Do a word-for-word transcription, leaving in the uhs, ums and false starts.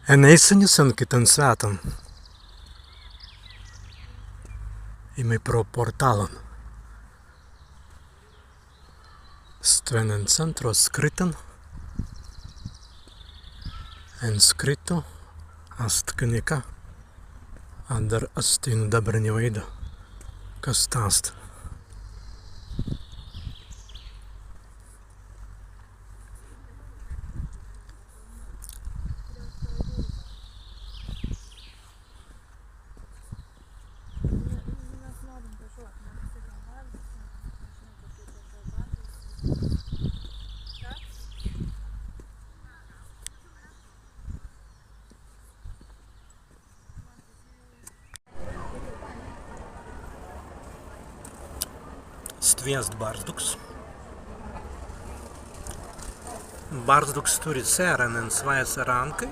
En Eissenis en kittan swētan. Ēimai pro portālan. Stwen en centru ast krittan. En krittu ast knika. Adder as teinū dabber ni waīda, kas sta ast. Stwi ast barzduks. Barzduks turri sēran en swajjai rānkai.